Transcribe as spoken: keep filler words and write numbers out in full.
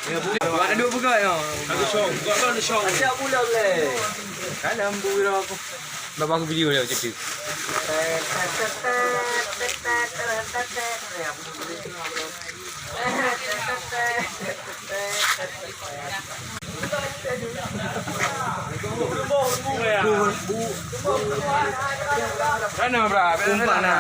Ada dua pegat ya. Ada syok. Bukan ada syok. Ada bulan leh. Kan lampu dah aku. Baba aku video dia macam tu. Sana bra, sana.